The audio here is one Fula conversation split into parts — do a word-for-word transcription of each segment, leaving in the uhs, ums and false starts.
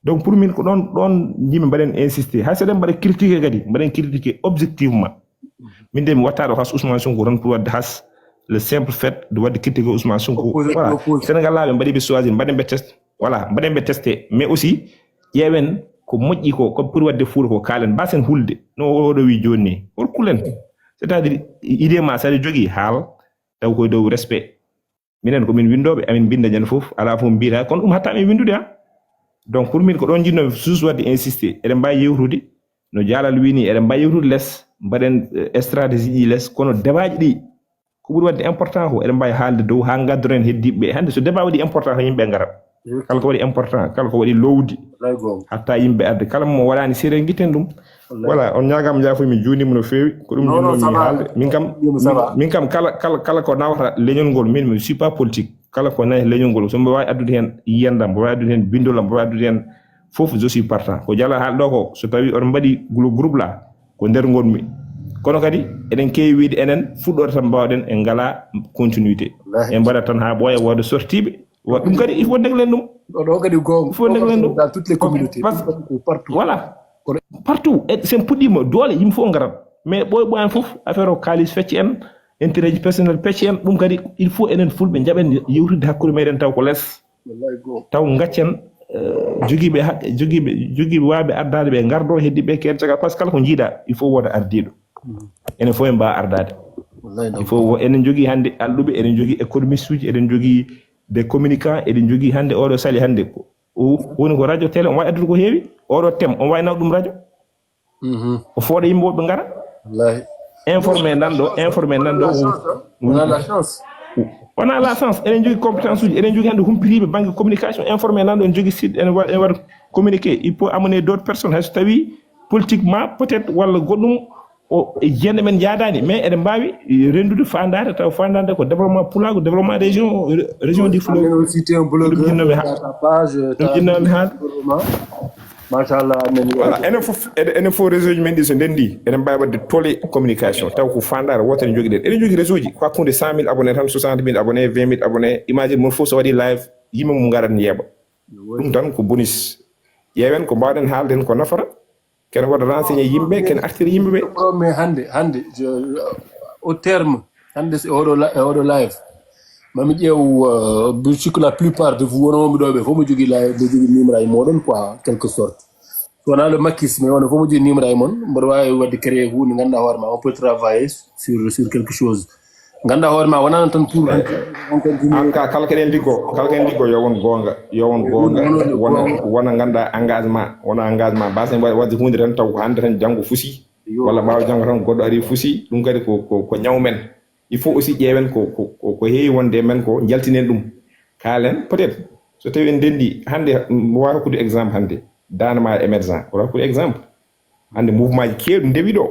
Donc pour min ko ɗon ɗon yimɓe mbaɗen insisté, hay so eɗen mbaɗa critiqué kadi, mbaɗen critiqué objectivement. Min de mi watta ɗo has Ousmane Sonko tan pour wadde has le simple fait de wadde critiqué Ousmane Sonko. Voilà. Sénégal laaɓe mbaɗi ɓe choisir, mbaɗen ɓe testé. Voilà, mbaɗen ɓe testé. Mais aussi ƴeewen ko moƴƴi ko, ko pour wadde fuuta ko kaalen, mbasen hulde no oɗo wi joni ni. Hol kulen? C'est-à-dire idée ma saɗa jogii haal taw koye dow respect. Minen ko min winndooɓe, amin mbinnda ñande fof, alaa fof mbiyata, kono ɗum hatta min winndude ha. Donc pour min ko ɗon jinnoomi sus wadde insisté, eɗen mbawi yewtude no jaalal wini, eɗen mbawi yewtude les, mbaɗen eh, stratégie ɗi les, kono débat ji ɗi ko ɓuri wadde important ko eɗen mbawi haalde dow ha gaddoren heddiɓe. Hannde so débat waɗi important ko yimɓe ngarat. Kala ko waɗi important, kala ko waɗi lowdi, hatta yimɓe arde, kala mo waɗani sere gitten ɗum. Voilà, on ñaagama jaafoy, mi juunima no feewi. Ko ɗum non non jinnoomi haalde. Min kam min kam kala kala kala ko nawata leñol ngol, min mi suis pas politique. Kala ko nawi leñol ngol, so mbo wawi addude hen yiyandam, mbo wawi addude hen bindolam, mbo wawi addude hen fof, je suis partant. Ko jala haal ɗo ko, so tawi on mbaɗi glo groupe la, ko nder ngonmi. Kono kadi eɗen keewi wiide enen fuɗɗorde tan mbawɗen, en ngala continuité. En mbaɗat tan ha ɓooya, wooda sortiiɓe. Wa ɗum kadi il faut ndeglen ɗum. Ɗo kadi gonga. Il faut ndeglen ɗum dans toutes les communautés. Partout. Voilà. Partout. Et sen puɗɗima doole yimɓe fof ngarat. Mais ɓooy ɓooyan fof affaire o kaalis fecci en, intérêt ji personnel pecci en, ɗum kadi il faut enen fulɓe jaɓen yewtidde hakkude meɗen taw ko les. Taw gaccen eh, jogiiɓe haq- jogiiɓe jogiiɓe waaɓe ardaade ɓe ngardo heddi ɓe keen caga, par ce que kala ko jiiɗa il faut wooda ardiiɗo. Enen fof en mbaawa ardaade. Il faut wo- enen jogii hannde alɗuɓe, eɗen jogii économiste uji, eɗen jogii des communicants, eɗen jogii hannde oɗo sali hannde ko o woni ko radio télé, on wawi addude ko heewi. Oɗo tem on wawi naw ɗum radio. O fooɗa yimɓe woɓɓe ngara. Informé nan ɗo, informé nan ɗo. On a la chance. Eɗen jogii compétence uji, eɗen jogii hannde humpitiiɓe bannge communication, informé nan ɗo, en jogii site, ene waɗa communiqué. Il faut amener d'autres personnes, hay so tawi politiquement peut-être walla goɗɗum o e jiyande men jaadaani, mais eɗen mbaawi renndude faandaare taw faandaare ko développement pulaagu, développement région, région du fleuve. Aussi tu es un blogueur, tu as ta page, tu as ɗum jinnoomi haal. Machallah, amen. Voilà, enen fof ene- enen fof réseau ji men ɗi so ndenndi eɗen mbaawi waɗde tole communication taw ko faandaare wootere jogiɗen. Eɗen jogii réseau ji ko hakkunde cent mille abonnés tan, soixante mille abonnés, vingt mille abonnés. Imagine mon fof so waɗi live yimɓe mum ngarat njeeɓa. Ɗum tan ko bonus. Ƴeewen ko mbawɗen haalde hen ko nafata, ken waɗa renseigné yimɓe, ken artira yimɓe ɓe. Mais hannde hannde je- au terme hannde so e oɗo la- e oɗo live mami ƴeew uh, je suis que la plupart de vous wonooɓe ɗo ɓe fof mo jogii live mo jogii numéro e moɗon quoi quelque sorte. So wonaa le makkis mais wona fof mo jogii numéro e mon mboɗo waawi waɗde créé huunde ngannduɗaa hoore ma on peut travailler sur sur quelque chose. Ngannduɗaa hoore ma wonaa tan pour En tout cas kala keɗen liggo kala keɗen liggo yo won goonga, yo won goonga, wona wona ngannduɗaa engagement, wona engagement mbasen waɗde huunde tan taw ko hannde tan janngo fusi walla ɓaawo janngo tan goɗɗo ari fusi. Ɗum kadi ko ko ko ñaw men. Il faut aussi ƴeewen ko ko ko ko heewi wonde e men ko, njaltinen ɗum, kaalen peut-être. So tawi en ndenndi hannde, mi wawa hokkude exemple hannde, Daande Maayo Émergent wala hokkude exemple. Hannde mouvement ji keewɗi ndewi ɗo,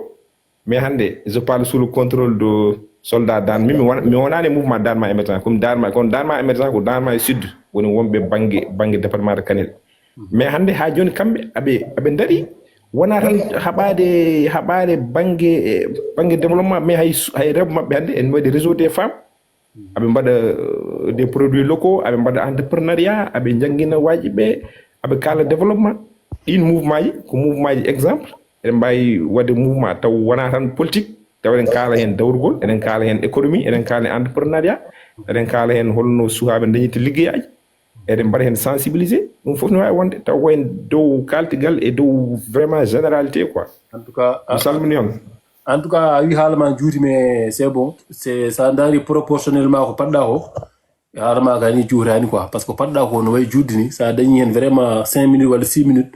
mais hannde je parle sous le contrôle de soldat Daande, min mi wona- mi wonani e mouvement Daande Maayo Émergent, comme Daande Maayo, kono Daande Maayo Émergent ko Daande Maayo Sud, woni wonɓe bannge bannge département de Kanel. Mais hannde haa jooni kamɓe aɓe aɓe ndaɗi, wona tan haɓaade haɓaade bannge bannge développement, mais hay su- hay rewɓe maɓɓe hannde en waɗi réseau des femmes, aɓe mbaɗa euh, des produits locaux, aɓe mbaɗa entrepreneuriat, aɓe njanngina waaji ɓe, aɓe kaala développement. Ɗin mouvement ji ko mouvement ji exemple. Eɗen mbaawi waɗde mouvement taw wona tan politique, taw eɗen kaala heen dawrugol, eɗen kaala heen économie, eɗen kaala heen entrepreneuriat, eɗen kaala heen holno suhaaɓe dañirta liggeyaaji, eɗen mbaɗa heen sensibilisé. Ɗum fof no waawi wonde taw ko heen dow kaltigal e dow vraiment généralité quoi. En tout cas, Mi salmini on. En tout cas, a wi haala ma juuti, mais c'est bon. C'est ça, ndaari proportionnellement ko paɗɗa ko. Haala ma ka ni juutani quoi, parce que paɗɗa ko no wayi juutde ni, sa dañi hen vraiment cinq minutes walla six minutes,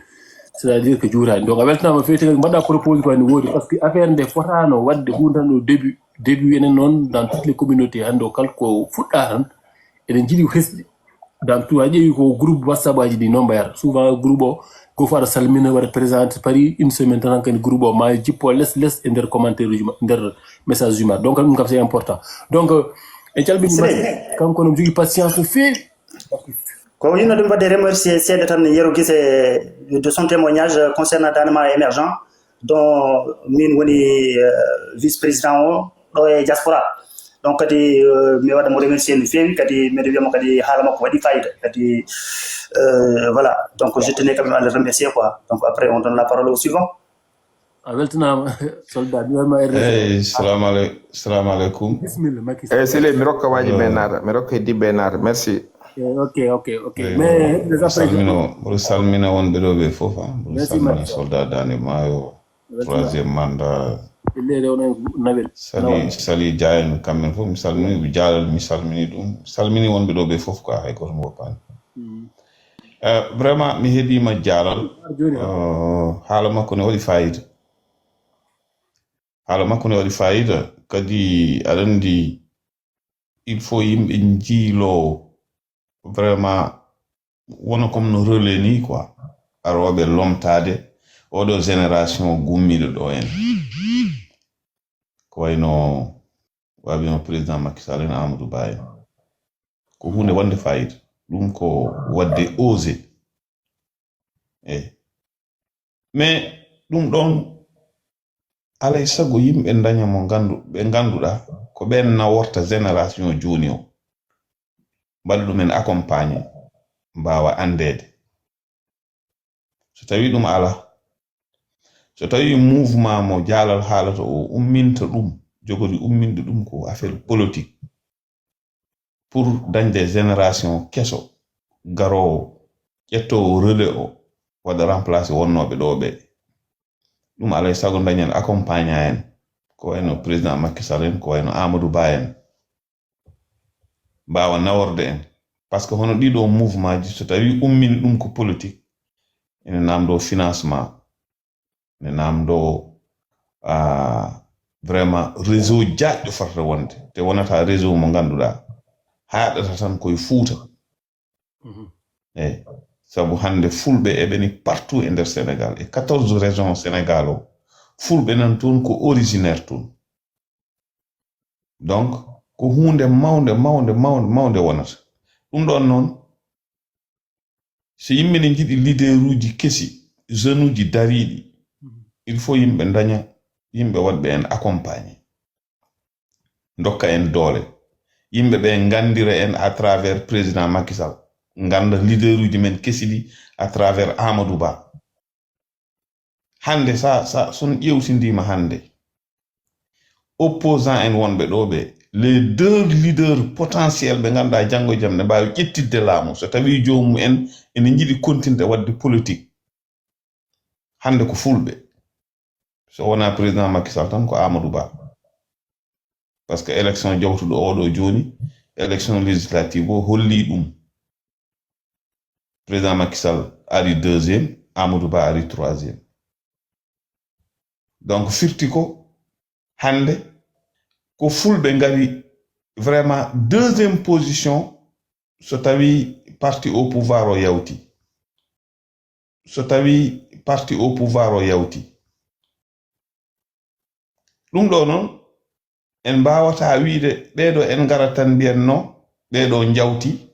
c'est-à-dire que juutani. Donc a weltanama feewde kadi mbaɗɗa propose ko ni woodi, parce que affaire nde fotano wadde hunde tan au début début enen noon dans toutes les communautés hannde o kala ko fuɗɗa tan eɗen jiiɗi ko hesɗi. Dans tout a ƴeewi ko groupe whatsapp aji ɗi noon mbayata souvent groupe o, gof aɗa salmina waɗa présente paari une semaine tan hankadi groupe o ma jippo les les e nder commentaire uji ma nder message uji ma, donc ɗum kam c'est important. Donc en calmini makko, kanko no jogui patience no feewi. Ko yinno ɗum wadde remercier seeɗa tan Yero Guissé de son témoignage concernant Daande Maayo Émergent, dont min woni euh, vice président o ɗo e diaspora. Donc kadi, euh, mi waɗa mo remercier no feewi, kadi mbiɗa wiyamo kadi haala makko waɗi fayida kadi. Euh, voilà, donc je tenais quand même à le remercier quoi. Donc après on donne la parole au suivant. A weltanaama, soldat, mi wayma R D C. Eyyi, salamu aley-, salamu aleykum. Bismillah, Macky Sall. Eyyi, Sile, mi rokka waaji ɓe naata, mi rokka heddiiɓe ɓe naata. Merci. Eh, ok, ok, ok. Eyyi, mais mboɗo salmino, mboɗo salmina wonɓe ɗo ɓe fof, ah. Mboɗo salmina soldat Dande Maayo, troisième mandat. Sali, Sali Diagne, kamɓe fof mi salmini, mi jaalal, mi salmini ɗum. Mi salmini wonɓe ɗo ɓe fof quoi, hay gooto mi woppaani. Eh, vraiment, mi heɗiima jaalal. Eh, haala makko ne waɗi fayida. Haala makko ne waɗi fayida. Kadi, aɗa anndi, il faut yimɓe njiilo vraiment wona comme no relais ni quoi. Arooɓe lomtaade oɗo génération gummiiɗo ɗo en. Ko wayno waabino président Macky Sall en, Amadou Ba en. Ko huunde wonde fayida. Ɗum ko waɗde osé. Eyyi. Mais ɗum ɗon, alay sago yimɓe daña mo gandu-, ɓe ganduɗa ko ɓen naworta génération jooni o. Mbaɗa ɗumen accompagné, mbaawa anndeede. So tawi ɗum alaa, so tawi mouvement mo Jaalal haalata o umminta ɗum, jogori umminde ɗum ko affaire politique, pour dañde génération keso, garoowo, ƴettoowo relais o, waɗa remplacer wonnooɓe ɗo ɓe. Ɗum alay sago dañen accompagné en, ko wayno président Macky Sall en, ko wayno Amadou Ba en, mbaawa naworde en. Par ce que hono ɗiɗo mouvement ji, so tawi ummini ɗum ko politique, ene namdo financement, ene namdo, ah, vraiment réseau jaajɗo fotata wonde. Te wonata réseau mo ganduɗa haaɗata tan koye Fuuta. Mhm. Eyyi, sabu hannde Fulɓe eɓeni partout e nder Sénégal, e quatorze régions Sénégal o, Fulɓe nan toon ko originaire toon. Donc, ko huunde mawnde, mawnde, mawnde, mawnde wonata. Ɗum ɗon noon, so yimɓe ne njiɗi leader uji kesi, jeune uji dariiɗi, il faut yimɓe daña yimɓe wonɓe en accompagné. Ndokka en doole. Yimɓe ɓe nganndira en à travers président Macky Sall. Ngannda leader uji men kesi ɗi à travers Amadou Ba. Hannde sa, sa, so on ƴeewtindiima hannde, opposant en wonɓe ɗo ɓe, les deux leaders potentiels ɓe ngannduɗaa janngo e jam ne mbaawi ƴettitde laamu. So tawii joomum en ene njiɗi kontinde waɗde politique, hannde ko Fulɓe. So wonaa président Macky Sall tan, ko Amadou Ba. Par ce que élection jawtuɗo oɗo jooni, élection législative o holli ɗum. Président Macky Sall ari deuxième, Amadou Ba ari troisième. Donc, firti ko hannde ko Fulɓe ngari vraiment deuxième position so tawi parti au pouvoir o yawti. So tawi parti au pouvoir o yawti. Ɗum ɗo noon, en mbaawata wiide ɓeeɗo en ngarat tan mbiyen no, ɓeeɗo njawti,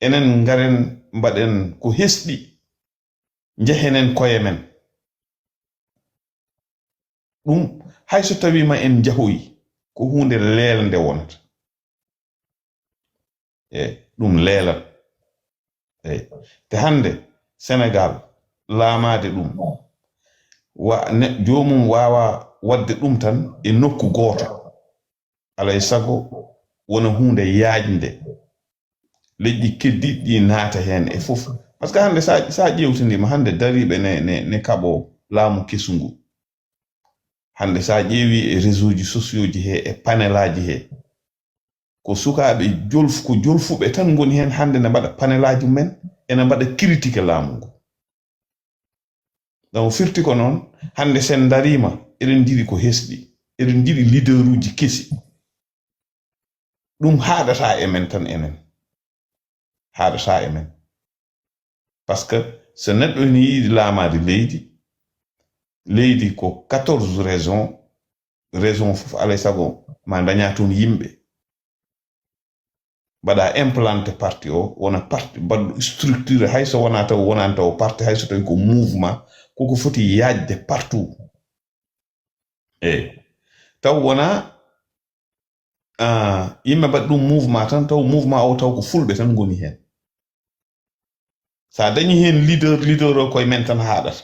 enen ngaren mbaɗen ko hesɗi, njehenen koye men. Ɗum, hay so tawiima en njahoyi, ko huunde leelnde wonata. E ɗum leelat. Eyi. Te hannde Senegaal, laamaade ɗum, wa-, ne-, joomum waawa waɗde ɗum tan e nokku gooto. Alay sago wona huunde yaajnde. Leƴƴi keddiiɗi ɗi naata heen e fof. Par ce que hannde sa, sa ƴeewtindiima, hannde dariiɓe ne, ne, ne kaɓoo laamu kesu ngu. Hannde sa ƴeewi e réseau ji sociaux ji he, e panelaaji he, ko sukaaɓe jolf-, ko jolfuɓe tan ngoni heen hannde ne mbaɗa panelaaji mumen, ene mbaɗa critique laamu ngu. Donc firti ko noon, hannde sen ndariima, eɗen njiɗi ko hesɗi, eɗen njiɗi leader uji kesi. Ɗum haaɗata e men tan enen. Haaɗata e men. Par ce que so neɗɗo ene yiɗi laamaade leydi, leydi ko quatorze régions, région fof alay sago ma daña toon yimɓe. Mbaɗa implanté parti o, wona parti baɗɗo structuré, hay so wona taw, wonani taw parti, hay so tawi ko mouvement, koko foti yaajde partout. Eyi. Taw wona Ah, yimɓe mbaɗi ɗum mouvement tan, taw mouvement o taw ko fulɓe tan ngoni heen. So a dañi heen leader, leader o koye men tan haaɗata.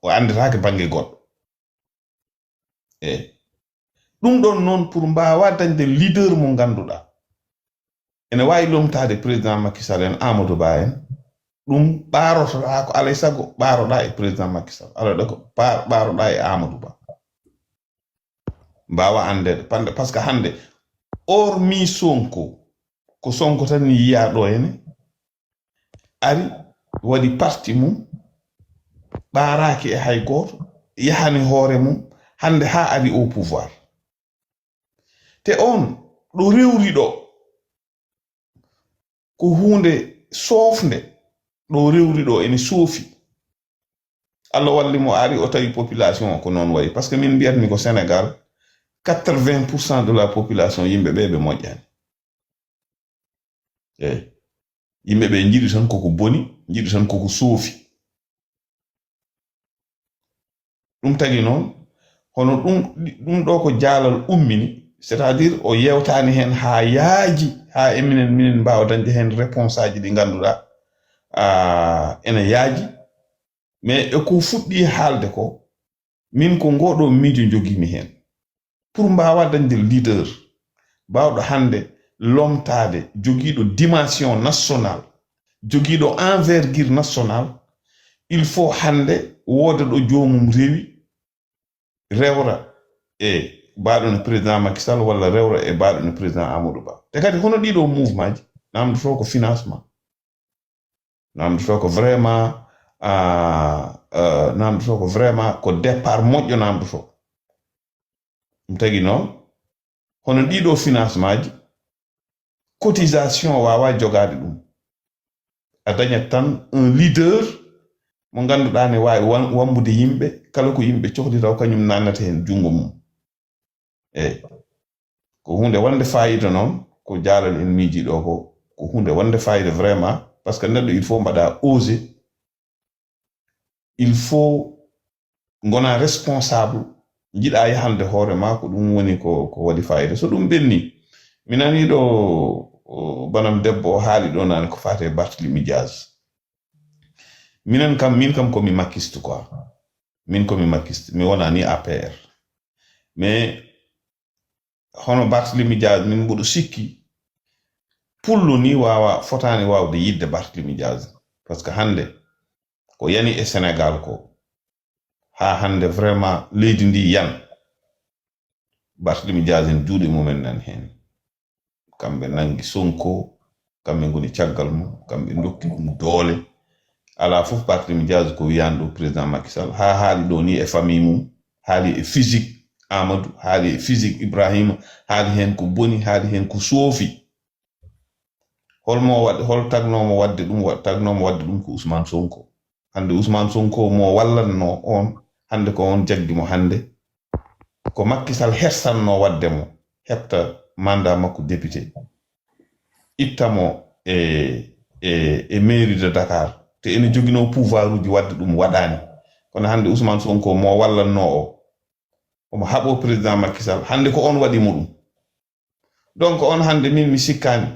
O anndetaake bannge goɗɗo. Eyi. Ɗum ɗon noon, pour mbaawa dañde leader mo ngannduɗaa ene waawi lomtaade président Macky Sall en, Amadou Ba en, ɗum ɓaarotoɗaa ko alay sago ɓaaroɗaa e président Macky Sall, alaa ɗo ko ɓaa-, ɓaaroɗaa e Amadou Ba. Mbaawa anndeede, pande, parce que hannde, hormis Sonko, ko Sonko tan yiyaa ɗo henne, ari, waɗi parti mum, ɓaaraaki e hay gooto, yahani hoore mum, hannde haa ari au pouvoir. Te oon, ɗo rewri ɗo, ko huunde soofnde, ɗo rewri ɗo ene soofi. Allah walli mo, ari o tawi population o ko noon wayi. Parce que min mbiyatmi ko Sénégal, quatre-vingts pour cent de la population, yimɓe ɓe ɓe moƴƴani. Eyi. Yimɓe ɓe njiɗi tan koko boni, njiɗi tan koko soofi. Ɗum tagi noon, hono ɗum, ɗum ɗo ko jaalal ummini, c'est-à-dire o yewtaani heen haa yaaji, haa eminen, minen mbaawa dañde heen réponse aji ɗi ngannduɗaa, ah, ene yaaji. Mais e ko fuɗɗi haalde ko, min ko ngoɗo miijo njogimi heen. Pour mbaawa dañde leader baawɗo hannde lomtaade, jogiiɗo dimension nationale, jogiiɗo envergure nationale, il faut hannde wooda ɗo joomum rewi, rewra e baaɗo no président Macky Sall walla rewra e baaɗo no président Amadou Ba. Te kadi hono ɗiɗo mouvement ji, namdoto ko financement. Namdoto ko vraiment, ah, ah, namdoto ko vraiment ko départ moƴƴo namdoto. Ɗum tagi noon, hono ɗiɗo financement ji, cotisation waawa jogaade ɗum. A dañat tan un leader mo ngannduɗaa ne waawi wan-, wambude yimɓe, kala ko yimɓe cohli taw kañum naannata heen junngo mum. Eyi. Ko huunde wonde faayiida noon, ko jaalal en miiji ɗo ko, ko huunde wonde faayiida vraiment, parce que neɗɗo il faut mbaɗa oser, il faut ngona responsable, njiɗa yahande hoore ma, ko ɗum woni ko, ko waɗi faayiida. So ɗum ɓenni, mi nani ɗo, o, banam debbo o haali ɗo nani ko faati e Barthélemy Diaz. Minen kam, min kam ko mi makkiste quoi. Min ko mi makkiste, mi wona ni A P R. Mais hono Barthélemy Diaz, min mboɗo sikki pullo ni waawa, fotaani waawde yiɗde Barthélemy Diaz. Parce que hannde ko yani e Sénégal ko, haa hannde vraiment leydi ndi yan. Barthélemy Diaz en juuɗe mumen nan heen. Kamɓe nanngi Sonko, kamɓe ngoni caggal mum, kamɓe ndokki ɗum doole. Alaa fof Barthélemy Diaz ko wiyaani ɗo président Macky Sall. Haa haali ɗo ni e famille mum, haali e physique Amadou, haali e physique Ibrahima, haali heen ko boni, haali heen ko soofi. Hol mo waɗ-, hol tagnoomo waɗde ɗum, wa-, tagnoomo waɗde ɗum ko Ousmane Sonko. Hannde Ousmane Sonko mo wallatno on, hannde ko on jaggi mo hannde. Ko Macky Sall hersatno waɗde mo, heɓta mandat makko député. Itta mo e, e, e mairie de Dakar. Te ene joginoo pouvoir uji waɗde ɗum, waɗaani. Kono hannde Ousmane Sonko mo wallatno o, omo haɓo président Macky Sall. Hannde ko on waɗi mo ɗum. Donc on hannde min mi sikkaani.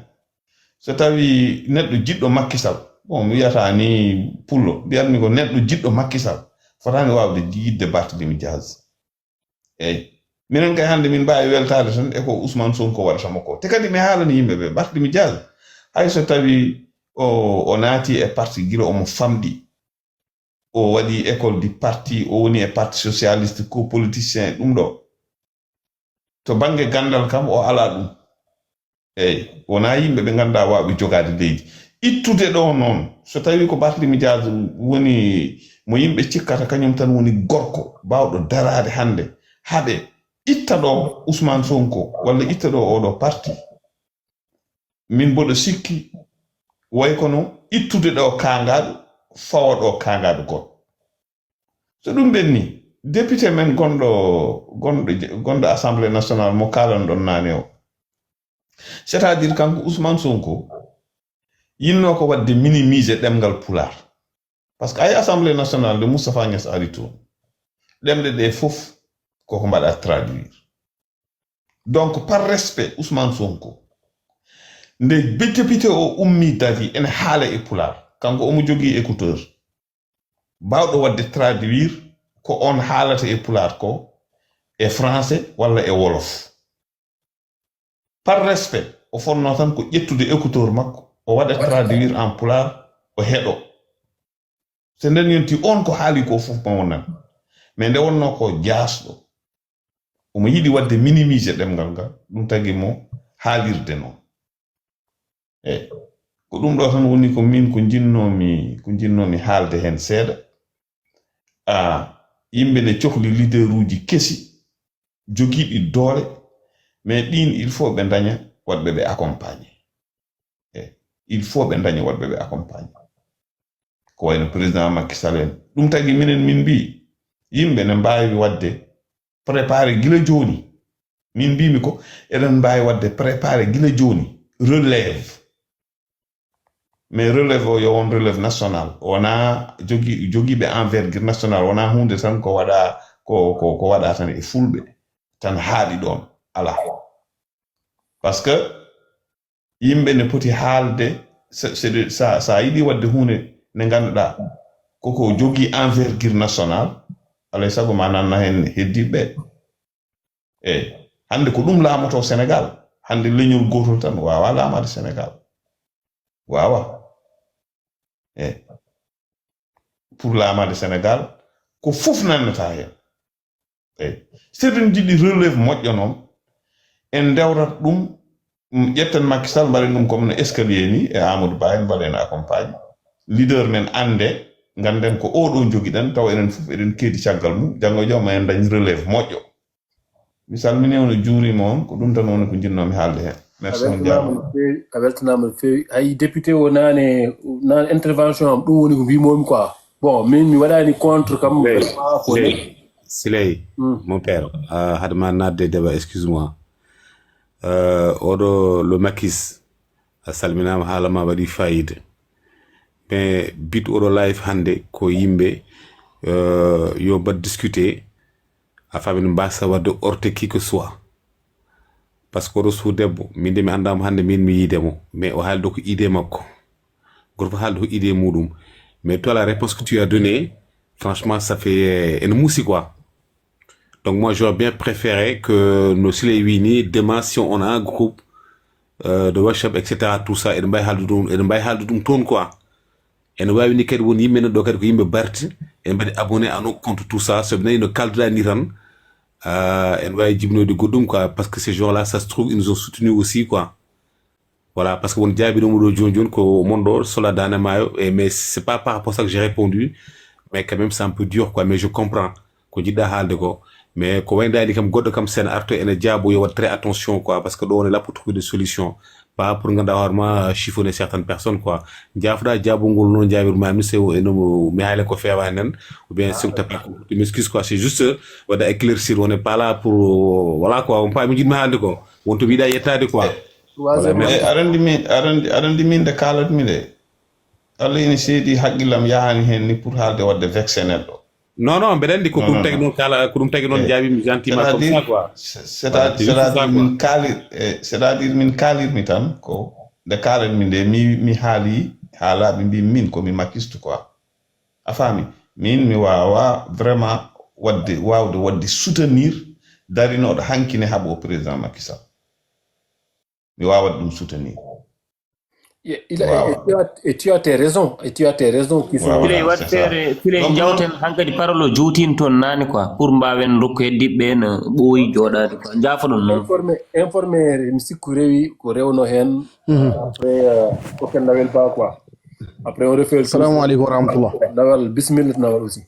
So tawi neɗɗo jiɗɗo Macky Sall, bon, mi wiyata ni pullo, mbiyatmi ko neɗɗo jiɗɗo Macky Sall, fotaani waawde yiɗde Barthélemy Diaz. Eyi. Minen kay hannde min mbaawi weltaade tan e ko Ousmane Sonko waɗata mo ko. Te kadi mi haalani yimɓe ɓe, Barthélemy Diaz, hay so tawi o, o naati e parti gila omo famɗi, o waɗi école du parti, o woni e parti socialiste, ko politicien ɗum ɗo. To bannge ganndal kam, o alaa ɗum. Eyi, wonaa yimɓe ɓe ngannduɗaa waawɓe jogaade leydi. Ittude ɗo noon, so tawii ko Barthélemy Diaz woni mo yimɓe cikkata, kañum tan woni gorko baawɗo daraade hannde, haɓe itta ɗo Ousmane Sonko, walla itta ɗo oɗo parti. Min mboɗo sikki, way kono ittude ɗo kaangaaɗo, fawa ɗo kaangaaɗo goɗɗo. So ɗum ɓenni, député men gonɗo, gonɗo, gonɗo Assemblée nationale mo kaalanɗon naane o, c'est-à-dire kanko Ousmane Sonko yinnoo ko waɗde minimiser ɗemngal Pulaar. Parce que ay Assemblée nationale nde Moustapha Niass ari toon, ɗemɗe ɗe fof koko mbaɗa traduire. Donc, par respect, Ousmane Sonko, nde député o ummi dari ene haala e pulaar, kanko omo jogii écouteur, baawɗo waɗde traduire ko on haalata e pulaar ko, e français walla e wolof. Par respect, o fotnoo tan ko ƴettude écouteur makko, o waɗa traduire en pulaar, o heɗo. So nden yonti, on ko haali ko fof ma o nan. Mais nde wonnoo ko jaasɗo, omo yiɗi waɗde minimiser ɗemngal ngal, ɗum tagi mo haalirde noon. Eyi, ko ɗum ɗo tan woni ko min ko njinnoomi, ko njinnoomi haalde heen seeɗa. Ah, yimɓe ne cohli leaderuuji kesi, jogiiɗi doole, mais ɗiin, il faut ɓe ndaña waɗɓe ɓe accompagner. Eyi, il faut ɓe ndaña waɗɓe ɓe accompagner. Ko wayno président Macky Sall en. Ɗum tagi minen min mbii, yimɓe ne mbaawi waɗde préparé gila jooni. Min mbiimi ko eɗen mbaawi waɗde préparé gila jooni relève. Mais relève o yo won relève national. Wonaa jogi-, jogiiɓe envergure national, wonaa huunde tan ko waɗa, ko, ko, ko waɗa tan e fulɓe, tan haaɗi ɗoon. Alaa. Parce que yimɓe ne poti haalde, sa, sa, sa, sa yiɗi waɗde huunde nde ngannduɗaa koko jogii envergure national, alay sago ma nanna heen heddiiɓe. Eyi, hannde ko ɗum laamoto Sénégal. Hannde leñol gootol tan waawaa laamaade Sénégal. Waawaa. Eyi. Pour laamaade Sénégal, ko fof nannata heen. Eyi. So eɗen njiɗi relève moƴƴo noon, en ndewrat ɗum, mm, ƴetten Macky Sall, mbaɗen ɗum comme no escalier ni, e Amadou Ba en, mbaɗen accompagné. Leader men annde, ngannden ko oɗo jogiɗen, tawa enen fof eɗen keedi caggal mum, janngo e jam en ndañ relève moƴƴo. Mi salmini on, o juurima on, ko ɗum tan woni ko njinnoomi haalde heen. Merci on jaaraama. A weltanaama no feewi, a weltanaama no feewi. Hay député o naane, naane intervention am, ɗum woni ko mbimomi quoi. Bon, min mi waɗani contre kam. Siley, vraiment, ko Siley, Siley, Hmm. mon père, euh, hade ma naatde e débat, excuse-moi. Euh, oɗo le Makis, a salminaama, haala ma waɗi fayida. Mais but oɗo live hannde ko yimɓe, euh, yo mbaɗ discuter, a faami, no mbasa waɗde heurter qui que soit. Parce que oɗo suudu debbo, min de mi anndaa mo hannde, min mi yiide mo. Mais o haaldo ko idée makko. Gorko haaldo ko idée muɗum. Mais toi, la réponse que tu as donnée, franchement, ça fait, euh, ene muusi quoi. Donc moi, j'aurais bien préféré que no Siley wi ni, demain, si on a un groupe, euh, de workshop, et cetera, tout ça, eɗen mbawi haaldude ɗum, eɗen mbawi haaldude ɗum toon quoi. Ene wawi ni kadi won yimɓe ne ɗo kadi ko yimɓe barti, ene mbaɗi abonné à nos comptes, tout ça, so ɓe nani no kalduɗa ni tan, euh, ene wawi jibinoyde goɗɗum quoi, parce que ces gens-là, ça se trouve, ils nous ont soutenus aussi quoi. Voilà, parce que won jaabi ɗum ɗo joni joni ko mon ɗo sola dane maayo, et mais c'est pas par rapport à ça que j'ai répondu, mais quand même c'est un peu dur quoi, mais je comprends ko jiɗɗa haalde ko. Mais ko wayndani kam goɗɗo kam sen arto ene jaabo yo waɗ très attention quoi, parce que ɗo on est là pour trouver des solutions, pas pour ganduɗa hoore ma chiffonner certaines personnes quoi. Jaafoɗa jaabongol noon jaabir ma mi sewo e no mi haale ko feewani nan, ou bien c'est un tapis, je m'excuse quoi, c'est juste, euh, waɗa éclaircir, on n'est pas là pour, euh, voilà quoi, on pas mi jiɗmi haalde ko wonto mi yiɗa yettade quoi. Troisième. Voilà, merci. Aɗa anndi min, aɗa anndi, aɗa anndi min nde kaalatmi nde, Allah ina seedi, haqqillam yahani heen ni pour haalde waɗde vexé neɗɗo. Non, non, mbeɗa anndi ko ɗum tagi noon kala, ko ɗum tagi noon jaabimi gentiment comme ça quoi. C'est-à-dire, c'est-à-dire min kaalir, eh, c'est-à-dire min kaalirmi tan ko nde kaalatmi nde mi, mi haali haalaaɓe mbi min ko mi makistu quoi. A faami? Min mi waawa vraiment waɗde, waawde waɗde soutenir darinoɗo hanki ne haɓo président Macky Sall. Mi waawa waɗde ɗum soutenir. Il a, et, tu as, et tu as tes raisons, et tu as tes raisons qui sont... Filey, waɗ feere, Filey, jawten hankadi parole o juutin toon naane quoi, pour mbaawen rokku heddiɓe ɓe no ɓooyi jooɗaade quoi. Njaafoɗon noon. Informé, informé, mi sikku rewi ko rewno heen. Après, euh, ko ken nawel ba quoi. Après, on refait le tour. Salamu aleykum wa rahmatullah. Nawal, bismillah, nawal aussi.